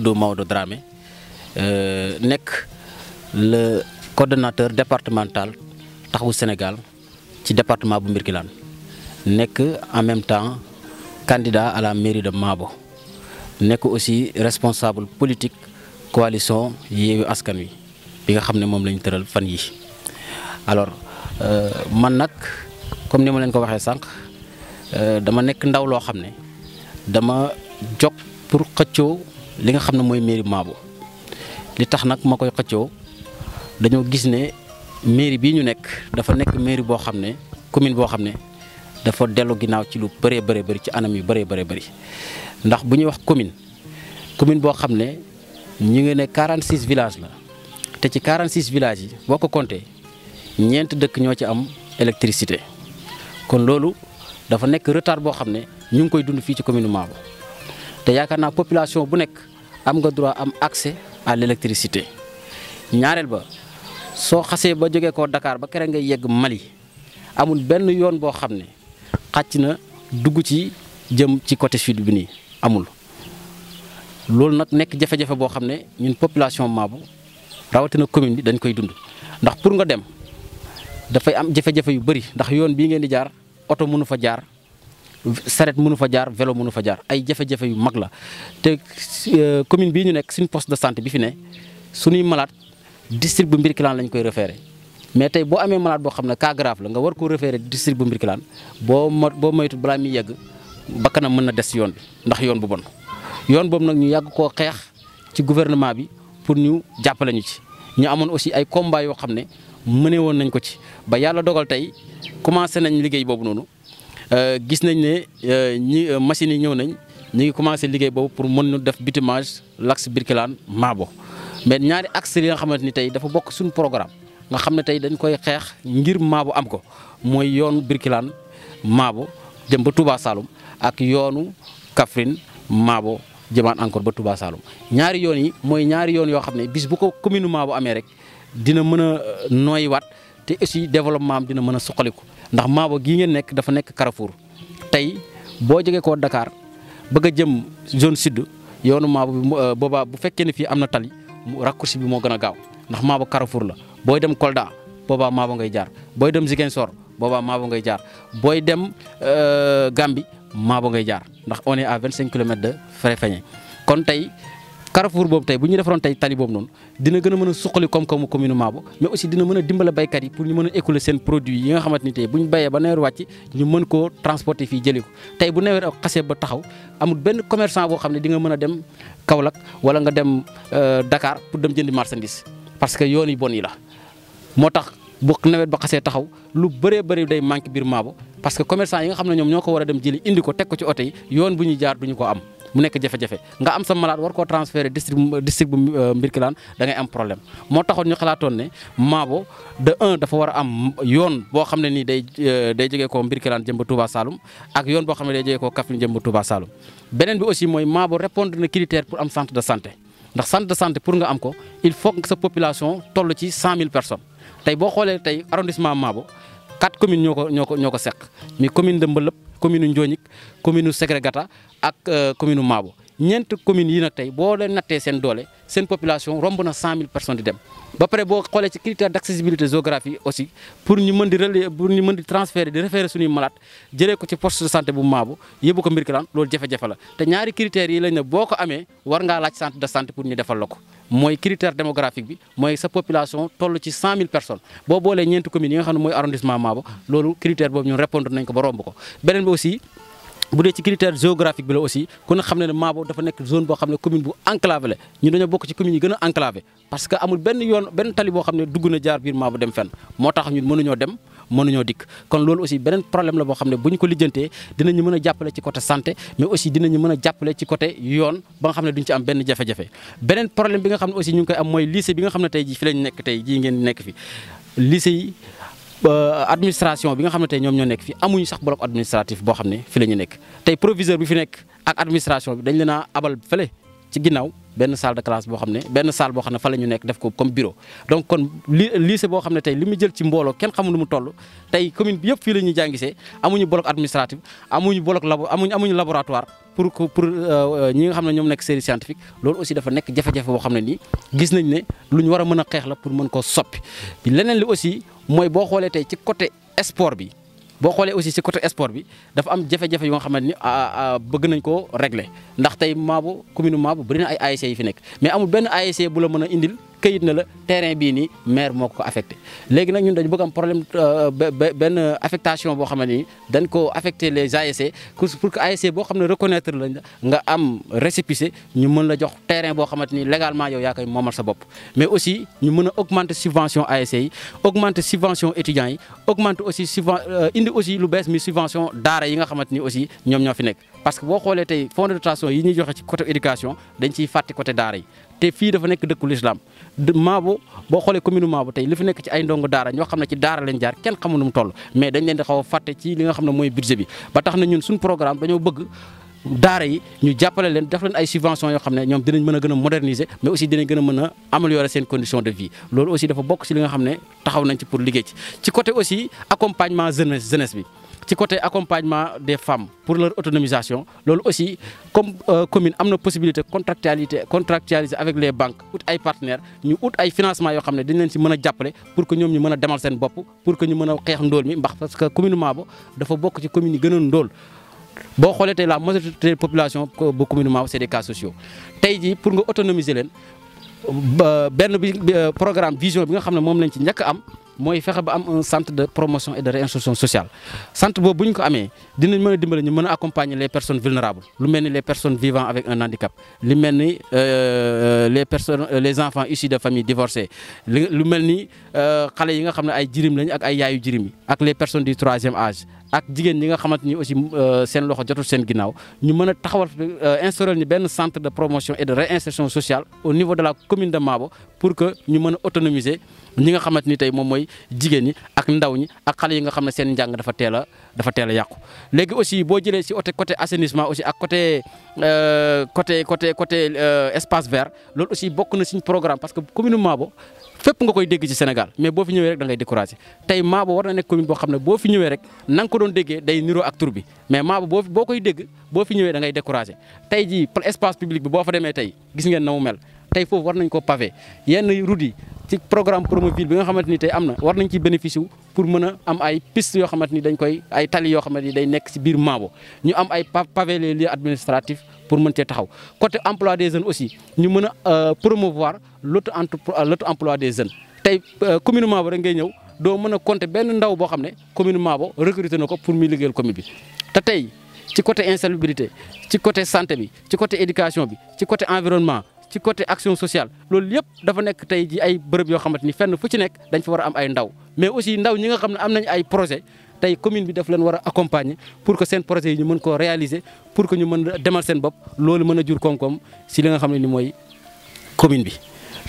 tudd Maodo Dramé nekk le coordonnateur départemental Taxawu Sénégal ci département bu Birkelane nekk en même temps candidat à la mairie de Mabo nekk aussi responsable politique coalition Yewwi Askan Wi bi nga xam ne moom la ñu tëral fan yi alors man nag comme ni ma leen ko waxee sànq dama nekk ndaw loo xam ne dama jóg pour xëccoo li nga xam ne mooy mairie Mabo li tax nag ma koy xëccoo dañoo gis ne mairie bii ñu nekk dafa nekk mairie boo xam ne commune boo xam ne dafa dellu ginnaaw ci lu bëree bëri ci anam yu bëree bëri ndax bu ñuy wax commune boo xam ne ñu ngi ne 46 villages la te ci 46 villages yi boo ko compté ñeent dëkk ñoo ci am électricité kon loolu dafa nekk retard boo xam ne ñu ngi koy dund fii ci commune Mabo te yaakaar naa population bu nekk am nga droit am accès à l'électricité ñaareel ba soo xasee ba jógee ko Dakar ba kere ngay yegg Mali amul benn yoon boo xam ne xàcc na dugg ci jëm ci côté sud bi nii amul loolu nag nekk jafe-jafe boo xam ne ñun population Mabo rawatina commune bi dañ koy dund ndax pour nga dem dafay am jafe-jafe yu bëri ndax yoon bii ngeen di jaar oto mënu fa jaar saret mënu fa jaar vélo mënu fa jaar ay jafe-jafe yu mag la te commune bii ñu nekk suñu poste de santé bi fi ne suñuy malade district bu Birkelane lañ koy référé mais tey boo amee malade boo xam ne cas grave la nga war ko référé district bu Birkelane boo moytu balaa muy yegg bakkanam mën na des yoon bi ndax yoon bu bon yoon boobu nag ñu yàgg koo xeex ci gouvernement bi pour ñu jàppale ñu ci ñu amoon aussi ay combat yoo xam ne mëne woon nañ ko ci ba yàlla dogal tey commencé nañ liggéey boobu noonu gis nañ ne machines yi ñëw nañ ñu ngi commencé liggéey boobu pour mën ñu def bitumage l'axe Birkelane Mabo mais ñaari axe yi nga xamante ni tey dafa bokk suñu programme nga xam ne tey dañ koy xeex ngir Mabo am ko mooy yoonu Birkelane Mabo jëm ba Touba Saloum ak yoonu Kaffrine Mabo jëmaat encore ba Touba Saloum ñaari yoon yi mooy ñaari yoon yoo xam ne bis bu ko commune Mabo amee rek dina mën a nooyiwaat te aussi développement am dina mën a suqaliku ndax Mabo gii ngeen nekk dafa nekk Carrefour tey boo jógee koo Dakar bëgg a jëm zone sud yoonu Mabo bi boobaa bu fekkee ne fii am na tali raccourci bi moo gën a gaaw ndax Mabo Carrefour la booy dem Kolda boobaa Mabo ngay jaar booy dem Ziguinchor boobaa Mabo ngay jaar booy dem Gambie Mabo ngay jaar ndax on est à 25 kilomètres de Farafenni kon tey Carrefour boobu tey bu ñu defaroon tey tali boobu noonu dina gën a mën a suqali koom-koomu commune Mabo mais aussi dina mën a dimbale baykat yi pour ñu mën a écouler seen produit yi nga xamante ni tey bu ñu bayee ba nawet wàcc ñu mën koo transporter fii jëli ko tey bu nawet xasee ba taxaw amul benn commerçant boo xam ne di nga mën a dem Kaolack wala nga dem Dakar pour dem jëndi marchandise parce que yoon yi bon yi la moo tax bu nawet ba xasee taxaw lu bëree bëri day manqué biir Mabo parce que commerçant yi nga xam ne ñoom ñoo ko war a dem jëli indi ko teg ko ci oto yi yoon bu ñuy jaar duñu ko am mu nekk jafe-jafe nga am sa malade war koo transférer district bu Birkelane da ngay am problème moo taxoon ñu xalaatoon ne Mabo de un dafa war a am yoon boo xam ne nii day jógee koo Birkelane jëm ba Touba Saloum ak yoon boo xam ne day jógee koo Kaffrine jëm ba Touba Saloum beneen bi aussi mooy Mabo répondre na critère pour am centre de santé ndax centre de santé pour nga am ko il faut que sa population toll ci 100 000 personnes tey boo xoolee tey arrondissement Mabo 4 communes ñoo ko seq mi commune de Mbëlëp commune Ndiognic commune Ségrégata ak commune Mabo ñeent communes yi nag tey boo leen nattee seen doole seen population romb na 100 000 personnes di dem ba pare boo xoolee ci critère d'accessibilité géographique aussi pour ñu mën di relayer pour ñu mën di transférer di référer suñuy malade jëlee ko ci poste de santé bu Mabo yóbbu ko Birkelane loolu jafe-jafe la te ñaari critères yi lañ ne boo ko amee war ngaa laaj centre de santé pour ñu defal la ko mooy critère démographique bi mooy sa population toll ci 100 000 personnes boo boolee ñeenti communes yi nga xam ne mooy arrondissement Mabo loolu critère boobu ñun répondre nañ ko ba romb ko beneen bi aussi bu dee ci critère géographique bi la aussi ku ne xam ne Mabo dafa nekk zone boo xam ne commune bu enclavé la ñu dañoo bokk ci commune yi gën a enclavé parce que amul benn yoon benn tali boo xam ne dugg na jaar biir Mabo dem fenn moo tax ñun mënuñoo dem mënuñoo dikk kon loolu aussi beneen problème la boo xam ne bu ñu ko lijjantee dinañu mën a jàppale ci côté santé mais aussi dinañu mën a jàppale ci côté yoon ba nga xam ne duñ ci am benn jafe-jafe beneen problème bi nga xam ne aussi ñu ngi koy am mooy lycée bi nga xam ne tey jii fi lañ nekk tey jii ngeen nekk fi lycée yi administration bi nga xam ne tey ñoom ñoo nekk fi amuñu sax bloc administratif boo xam ne fi la ñu nekk tey proviseur bi fi nekk ak administration bi dañ leen a abal fële ci ginnaaw benn salle de classe boo xam ne benn salle boo xam ne fa la ñu nekk def ko comme bureau donc kon lycée boo xam ne tey li mu jël ci mbooloo kenn xamul nu mu toll tey commune bi yëpp fii la ñuy jàngisee amuñu bloc administratif amuñu bloc amuñu laboratoire pour ñi nga xam ne ñoom nekk série scientifique loolu aussi dafa nekk jafe-jafe boo xam ne nii gis nañ ne lu ñu war a mën a xeex la pour mën koo soppi. leneen li aussi mooy boo xoolee tey ci côté sport bi boo xoolee aussi ci côté sport bi dafa am jafe-jafe yoo nga xamante ni bëgg nañ koo régler ndax tey Maabo commune Maabo bëri na ay ASC yi fi nekk mais amul benn ASC bu la mën a indil këyit na la terrain bii nii maire moo ko affecté. léegi nag ñun dañu bëgg am problème benn affectation boo xamante ni dañ ko affecté les ASC pour que ASC boo xam ne reconnaître lañ nga am récépissé ñu mën la jox terrain boo xamante ni légalement yow yaa koy moomal sa bopp. mais aussi ñu mën a augmenter subvention ASC yi augmenter subvention étudiants yi augmenter aussi indi aussi lu bees mi subvention daara yi nga xamante ni aussi ñoom ñoo fi nekk. parce que boo xoolee tey fonds de dotation yi ñuy joxe ci côté éducation dañ ciy fàtte côté daara yi te fii dafa nekk dëkku l'islam Maabo boo xoolee commune Maabo tey li fi nekk ci ay ndongo daara ñoo xam ne ci daara lañ jaar kenn xamul nu mu toll mais dañ leen di xaw a fàtte ci li nga xam ne mooy budget bi ba tax na ñun suñu programme dañoo bëgg daara yi ñu jàppale leen def leen ay subventions yoo xam ne ñoom dinañ mën a gën a moderniser mais aussi dinañ gën a mën a améliorer seen condition de vie loolu aussi dafa bokk ci li nga xam ne taxaw nañ ci pour liggéey ci côté aussi accompagnement jeunesse bi ci côté accompagnement des femmes pour leur autonomisation loolu aussi comme commune am na possibilité contractualiser avec les banques ut ay partenaires ñu ut ay financement yoo xam ne dañ leen ci mën a jàppale pour que ñoom ñu mën a demal seen bopp pour que ñu mën a xeex ndóol mi ndax parce que commune Maabo dafa bokk ci commune yi gën a ndóol boo xoolee tey la majorité de population bu commune Maabo c'est des cas sociaux tey jii pour nga autonomiser leen benn programme vision bi nga xam ne moom lañ ci njëkk am mooy fexe ba am un centre de promotion et de réinsertion sociale centre boobu bu ñu ko amee dinañ mën a dimbale ñu mën a accompagner les personnes vulnérables lu mel ni les personnes vivant avec un handicap lu mel ni les enfants issus de familles divorcées lu mel ni xale yi nga xam ne ay jirim lañ ak ay yaayu jirim yi ak les personnes du 3e âge ak jigéen ñi nga xamante ni aussi seen loxo jotul seen ginnaaw ñu mën a taxawal instaurer ni benn centre de promotion et de réinsertion sociale au niveau de la commune de Maabo pour que ñu mën a autonomiser ñi nga xamante ni tey moom mooy jigéen ñi ak ndaw ñi ak xale yi nga xam ne seen njàng dafa teel a yàqu. léegi aussi boo jëlee si côté assainissement aussi ak côté espace vert loolu aussi bokk na suñu programme parce que commune Maabo fépp nga koy dégg ci Sénégal mais boo fi ñëwee rek da ngay découragé tey Maabo war na nekk commune boo xam ne boo fi ñëwee rek na nga ko doon déggee day niroo ak tur bi mais Maabo boo koy dégg boo fi ñëwee da ngay découragé tey jii espace public bi boo fa demee tey gis ngeen na mu mel tey foofu war nañ ko pavé yenn route yi ci programme Promoville bi nga xamante ni tey am na war nañ ci bénéficier wu pour mën a am ay piste yoo xamante ni dañ koy ay tali yoo xamante ni day nekk ci biir Maabo ñu am ay pavé les lieux administratifs pour mën cee taxaw côté emploi des jeunes aussi ñu mën a promouvoir l'auto-emploi des jeunes tey commune Maabo rek ngay ñëw doo mën a compter benn ndaw boo xam ne commune Maabo recruté na ko pour muy liggéeyal commune bi te tey ci côté insalubrité ci côté santé bi ci côté éducation bi ci côté environnement ci côté action sociale loolu yëpp dafa nekk tey ji ay bërëb yoo xamante ni fenn fu ci nekk dañ fa war a am ay ndaw mais aussi ndaw ñi nga xam ne am nañ ay projet tey commune bi daf leen war a accompagner pour que seen projet yi ñu mën koo réaliser pour que ñu mën a demal seen bopp loolu mën a jur koom-koom si li nga xam ne ni mooy commune bi.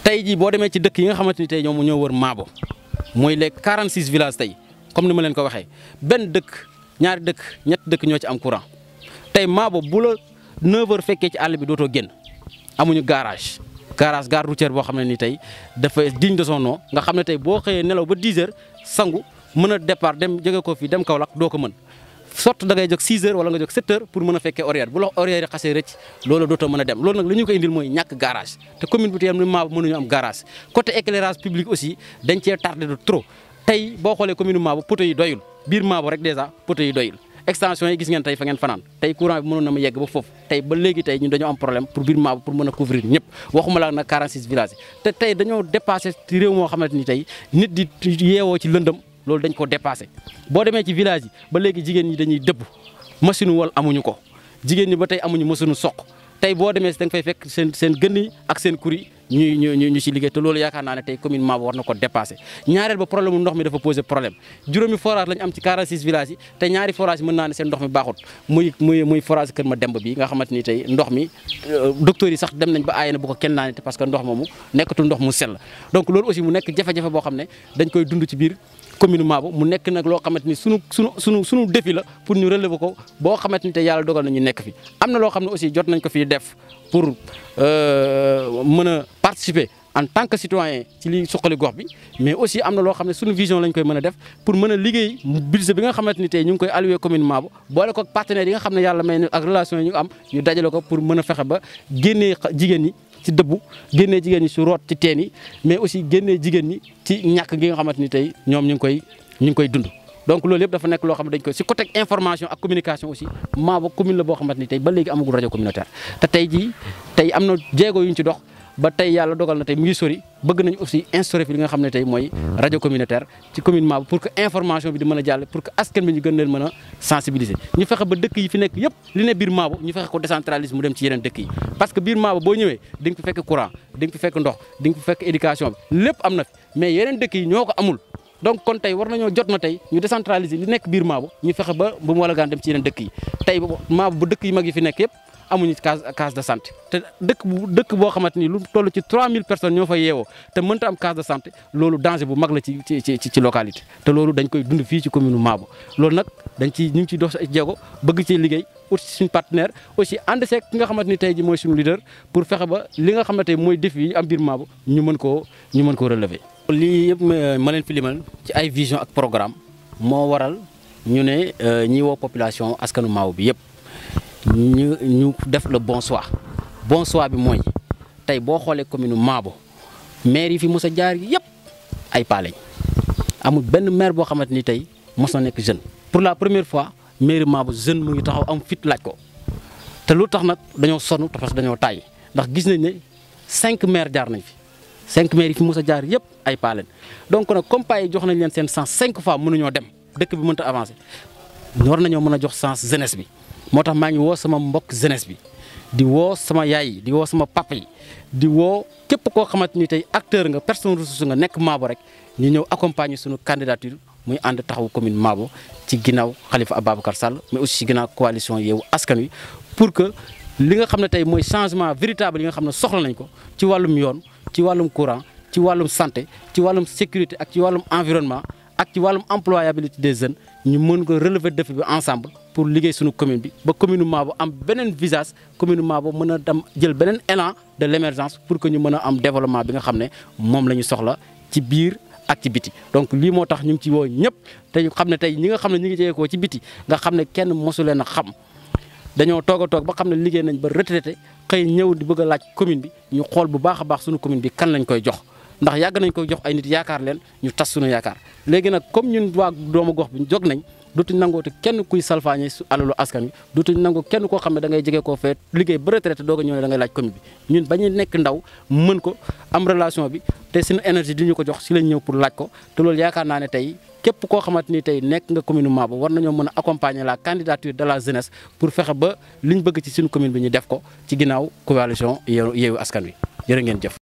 tey jii boo demee ci dëkk yi nga xamante ni tey ñoom ñoo wër Maabo mooy les 46 villages tey comme ni ma leen ko waxee benn dëkk ñaari dëkk ñetti dëkk ñoo ci am courant tey Maabo bu la 9h fekkee ci àll bi dootoo génn. amuñu gare routière boo xam ne ni tey dafa digne de son nom nga xam ne tey boo xëyee nelaw ba 10h sangu mën a départ dem jóge ko fii dem Kaolack doo ko mën sott da ngay jóg 6h wala nga jóg 7h pour mën a fekkee horaire bu la horaire yi xasee rëcc loolu dootoo mën a dem loolu nag li ñu ko indil mooy ñàkk garage te commune bi tey am na Maabo mënuñu am garage côté éclairage public aussi dañ cee tardé de trop tey boo xoolee commune Maabo poto yi doyul biir Maabo rek déjà poto yi doyul extension yi gis ngeen tey fa ngeen fanaan tey courant bi mënoon na ma yegg ba foofu tey ba léegi tey ñun dañoo am problème pour biir Maabo pour mën a couvrir ñëpp waxuma la nag 46 villages te tey dañoo dépassé ci réew moo xamante ni tey nit di yeewoo ci lëndëm loolu dañ ko dépassé boo demee ci village yi ba léegi jigéen ñi dañuy dëbb machine wal amuñu ko jigéen ñi ba tey amuñu machine soq tey boo demee si da nga fay fekk seen gën yi ak seen kuri ñu si liggéey te loolu yaakaar naa ne tey commune Maabo war na ko dépassé ñaareel ba problème mu ndox mi dafa posé problème juróomi forage lañ am ci 46 villages yi te ñaari forage mën naa ne seen ndox mi baaxut muy forage Kër Mademba bi nga xamante ni tey ndox mi docteur yi sax dem nañ ba aaye na bu ko kenn naanee parce que ndox moomu nekkatul ndox mu sell donc loolu aussi mu nekk jafe-jafe boo xam ne dañ koy dund ci biir commune Maabo mu nekk nag loo xamante ni sunu défi la pour ñu relever ko boo xamante ni tey yàlla dogal na ñu nekk fi am na loo xam ne aussi jot nañ ko fii def pour mën a participer en tant que citoyen ci li suqali gox bi mais aussi am na loo xam ne suñu vision lañ koy mën a def pour mën a liggéey budget bi nga xamante ni tey ñu ngi koy alloué commune Mabo boole ko partenaires yi nga xam ne yàlla may ak relation yi ñu am ñu dajale ko pour mën a fexe ba génnee jigéen ñi ci dëbbu génnee jigéen ñi ci root ci teen yi mais aussi génnee jigéen ñi ci ñàkk gi nga xamante ni tey ñoom ñu ngi koy dund. donc loolu yëpp dafa nekk loo xam ne dañ ko ci côté information ak communication aussi Mabo commune la boo xamante ni tey ba léegi amagul rajo communautaire te tey jii tey am na jéego yu ñu ci dox ba tey yàlla dogal na tey mu ngi sori bëgg nañ aussi instauré fi li nga xam ne tey mooy rajo communautaire ci commune Mabo pour que information bi di mën a jàll pour que askan bi ñu gën leen mën a sensibiliser ñu fexe ba dëkk yi fi nekk yëpp li ne biir Mabo ñu fexe ko décentraliser mu dem ci yeneen dëkk yi parce que biir Mabo boo ñëwee di nga fi fekk courant di nga fi fekk ndox di nga fi fekk éducation bi lépp am na fi mais yeneen dëkk yi ñoo ko amul donc kon tey war nañoo jot na tey ñu décentraliser li nekk biir Mabo ñu fexe ba mu wala gaan dem ci yeneen dëkk yi tey Mabo bu dëkk yi mag yi fi nekk yëpp amuñu case de santé te dëkk boo xamante ni lu toll ci 3000 personnes ñoo fa yeewoo te mënta am case de santé loolu danger bu mag la ci localité te loolu dañ koy dund fii ci commune Mabo loolu nag ñu ngi ciy dox jéego bëgg ci liggéey aussi suñu partenaire aussi ànd seeg ki nga xamante ni tey ji mooy suñu leader pour fexe ba li nga xamante ni mooy défi yi am biir Mabo ñu mën koo relever. lii yëpp ma leen fi limal ci ay vision ak programme moo waral ñu ne ñi woo population askanu Mabo bi yëpp ñu def le bon choix bi mooy tey boo xoolee commune Mabo maire yi fi mos a jaar yëpp ay paa lañ amul benn maire boo xamante ni tey mos na nekk jeune. pour la première fois maire Mabo jeune mu ngi taxaw am fit laaj ko te lu tax nag dañoo sonn parce que dañoo tàyyi ndax gis nañ ne 5 maires jaar nañ fi 5 maires yi fi mos a jaar yëpp ay paa lañ donc nag comme paa yi jox nañ leen seen sens 5 fois mënuñoo dem dëkk bi mënta avancer war nañoo mën a jox sens jeunesse bi. moo tax maa ngi woo sama mbokk jeunesse bi di woo sama yaay yi di woo sama papa yi di woo képp koo xamante ni tey acteur nga personne ressource nga nekk Mabo rek ñu ñëw accompagner suñu candidature muy ànd taxawu commune Mabo ci ginnaaw Khalifa Ababacar Sall mais aussi ci ginnaaw coalition Yewwi Askan Wi pour que li nga xam ne tey mooy changement véritable yi nga xam ne soxla nañ ko ci wàllum yoon ci wàllum courant ci wàllum santé ci wàllum sécurité ak ci wàllum environnement ak ci wàllum employabilité des jeunes ñu mën ko relever défi bi ensemble pour liggéey suñu commune bi ba commune Mabo am beneen visage commune Mabo mën a dem jël beneen élan de l' émergence pour que ñu mën a am développement bi nga xam ne moom la ñu soxla ci biir ak ci biti. donc lii moo tax ñu ngi ci woo ñëpp te ñu xam ne tey ñi nga xam ne ñu ngi jege koo ci biti nga xam ne kenn mosu leen a xam dañoo toog a toog ba xam ne liggéey nañ ba retraité xëy ñëw di bëgg a laaj commune bi ñu xool bu baax a baax suñu commune bi kan lañ koy jox. ndax yàgg nañ ko jox ay nit yaakaar leen ñu tas suñu yaakaar léegi nag comme ñun waa doomu gox bi jóg nañ dootuñ nangoote kenn kuy salfaañe su alalu askan wi dootuñ nangoo kenn koo xam ne da ngay jege koo fee liggéey ba retraité doog a ñëw ne da ngay laaj commune bi ñun bañu nekk ndaw mën ko am relation bi te suñu énergie di ñu ko jox si lañ ñëw pour laaj ko te loolu yaakaar naa ne tey képp koo xamante ni tey nekk nga commune Mabo war nañoo mën a accompagner la candidature de la jeunesse pour fexe ba liñ bëgg ci suñu commune bi ñu def ko ci ginnaaw coalition Yewwi Askan Wi jërë ngeen jëf